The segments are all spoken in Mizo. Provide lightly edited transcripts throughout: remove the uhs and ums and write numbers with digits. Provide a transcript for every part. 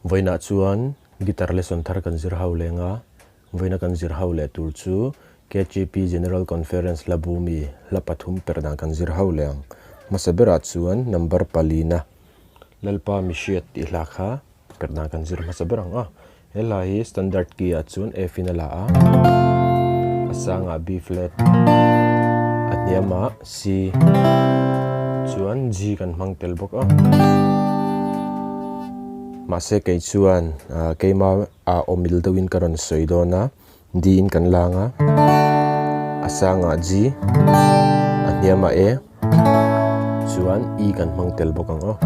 Vawiinah chuan guitar lesson thar kan zir ho leng a, vawiina kan zir ho leh tur chu KGP General Conference hla bumi hla pathum per dan kan zir ho leh ang. Hmasa berah chuan number palina Lalpa Mihriat tih hla kha per dan kan zir hmasa ber ang a. He hla hi standard key ah chuan F in a la a, a sangah B flat, a hniamah C chuan G kan hmang tel bawk a. Mahse kei chuan keima ah awmil deuhin ka rawn sawi dawn a, D in kan lang a, a sangah G, a hniamah A, chuan E kan hmang tel bawk ang aw.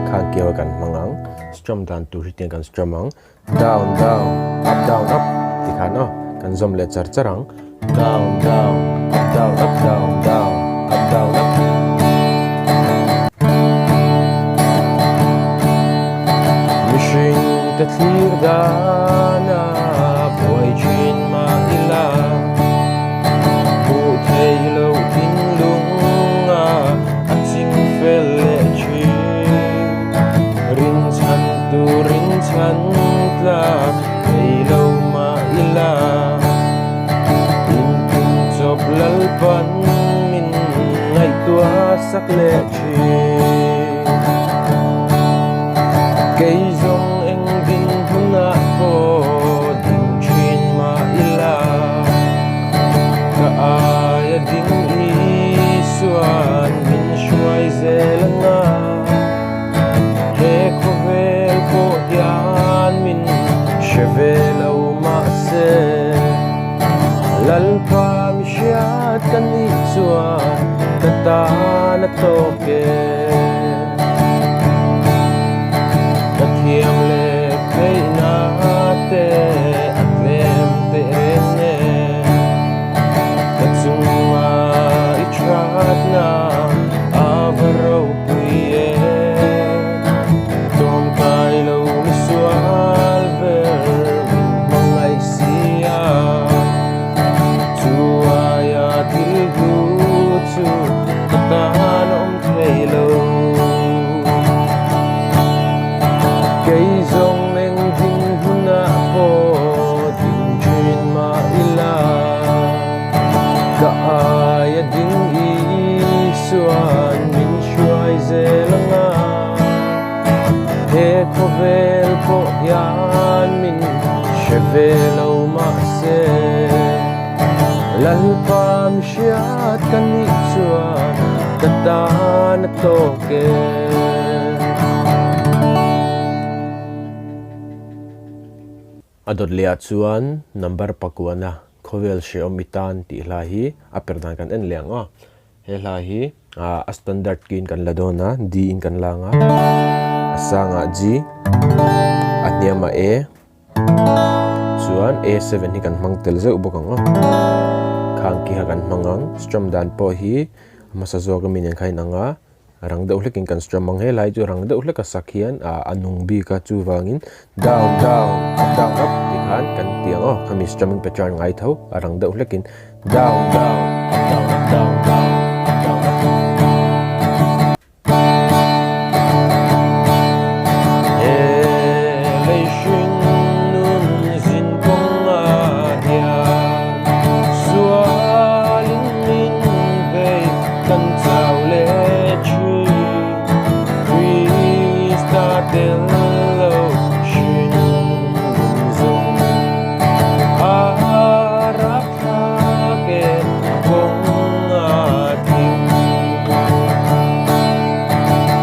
Khang kiau kan hmang ang, strum dan tur hi tiang kan strum ang, down down up down up ti khan aw, kan zawm leh char char ang, down down up down up down down up down up. Mihring te thlir dana buai thin mah ila hmuh theih loh thinlunga a ching fel leh thin. Rinchhan tur rinchhan tlak thei lo mah ila intum chawp lalpan min ngaihtuah sak leh thin. Kei zawng eng ding hunah pawh ding thin mah ila, ka aia ding Isuan min hruai zel anga, he khawvel pawh hian min hre ve lo mahse, Lalpa mi hriat ka nih chuan ka tan a tawk e. Ka thiam leh theihna te a tlem teh reng e. Ka chunga i thatna a va ropui e. Tlawmkai lo mi sual ber min hmangaih si a. Chu aia thil hlu chu ka tan a awm thei lo. Kei zawng eng ding hunah pawh ding thin mah ila, ka aia ding Isuan min hruai zel anga, he khawvel pawh hian min hre ve lo mahse, Lalpa mi hriat ka nih chuan ka tan a tawk e. A dawt leh ah chuan number pakuana khawvel hrehawm i tan tih hla hi a per dan kan en leh ang aw. He hla hi a standard key in kan la dawn a, D in kan la ang a, a sangah G, a hniamah A, Chuan A7 hi kan hmang tel zeuh bawk ang aw. Khang kiha kan hmang ang. Strum dan pawh hi a hmasa zawk ami nen kha inang a, rang deuh hlekin kan strum ang. Helai chu rang deuh hleka sak hian a nung bik a, chuvangin down down up down up tih khan kan ti ang aw. Khami strumming pattern ngai tho a rang deuh hlekin down down up down up down down up down up.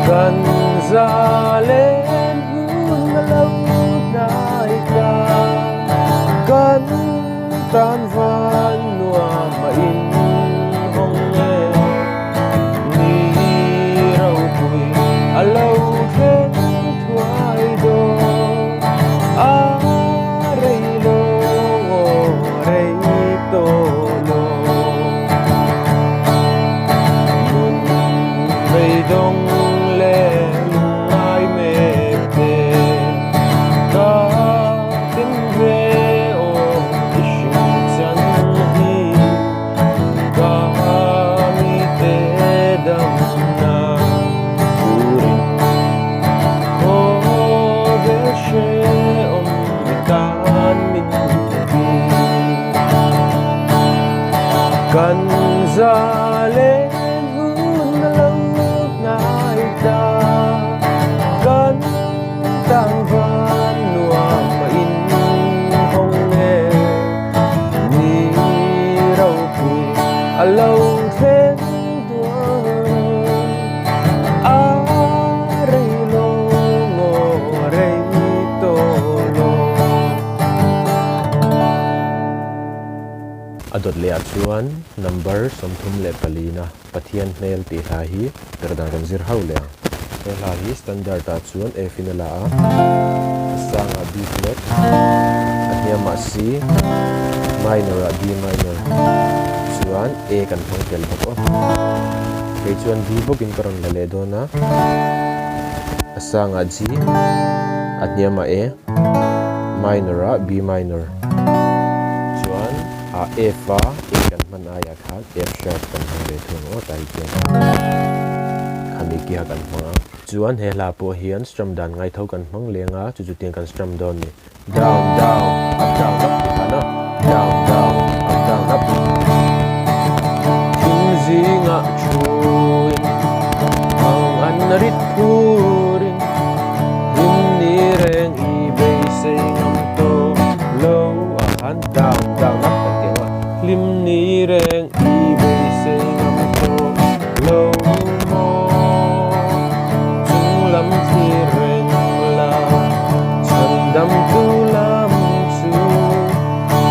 Kan zalen hun a lo hnai ta, kan tan van nuam a in hawng e. Ni ropui a lo thleng thuai dawn, a rei lo aw rei tawh lo. Nun beidawng leh lungngai mek te ka tin ve aw i hring chau. Zalen hun a lo hnai ta, kan tang van nuam a in hawng e, ni ropui a lo thleng dawn, a rei lo ngaw rei tawh lo. A dawt leh ah chuan number 34 na Pathian hmel tih hla hi ber dan kan zir hauh leh ang. He hla hi standard ah chuan F in a la a, a sang ah B flat, a hniam ah C, minor ah D minor, chuan A kan hmang tel bawk aw. Kei chuan D bawk in ka rawn la leh dawn a, a sang ah G, a hniam ah A, minor ah B minor. Chuan a F a A kan hman aiah khan F sharp kan hmang ve thung aw tai chuan khami kiha kan hmang a. Chuan he hla pawh hian strum dan ngai tho kan hmang leng a, chu chu tiang kan strum dawn ni. Down down up down up ti khan a, down down up down up. Thim zingah thuin mang an rit phurin hlim ni reng i beisei ngam tawh lo a han down down up kan tih ang a, hlim ni reng i beisei ngam tawh lo maw chung lam thlir reng la chhan dam tu lam chu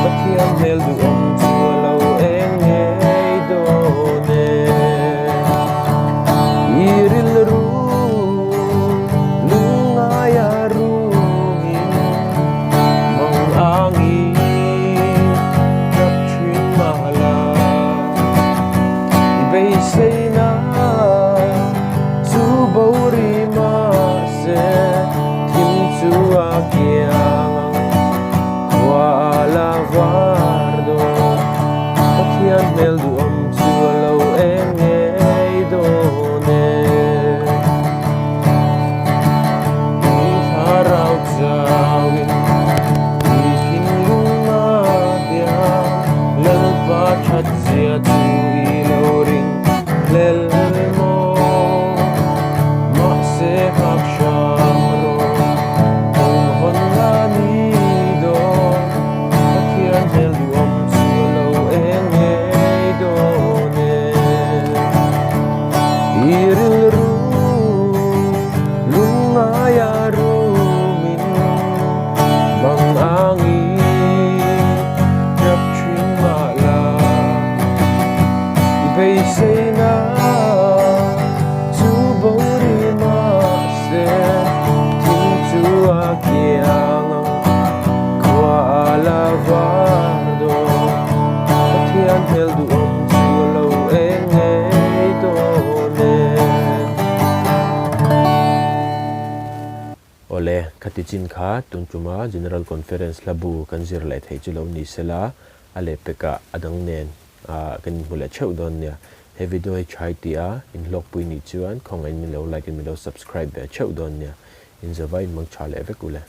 Pathian hmel duhawm chu a lo eng ngei dawn e. I rilru lungngaia rumin mang angin tap thin mahla i beiseina chu bo ri mahse thim chu a kiang ang khua a la var dawn Pathian hmel duhawm chu a lo eng ngei dawn e. I thlarau chauhin i thinlung a hian Lalpa that zia chu i lo ring hlel maw? Mahse nghak hram rawh kawng hawn la ni dawn Pathian hmel duhawm chu a lo eng ngei dawn e. I rilru lungngaia rumin mang angin tap thin mah la i beiseina chu bo ri mahse thing chu a kiang ang khua a la var dawn Pathian hmel duhawm chu a lo eng ngei dawn e. Awle, khati chin kha tun tuma General Conference hla bu kan zir leh theih chu lo ni sela, a lehpekah a dang nen kan inhmu leh theuh dawn nia. He video hi tha i ti a, inhlawkpui nih chuan khawngaih in min lo like in min lo subscribe ve theuh dawn nia. Inzova inmang tha leh vek u le.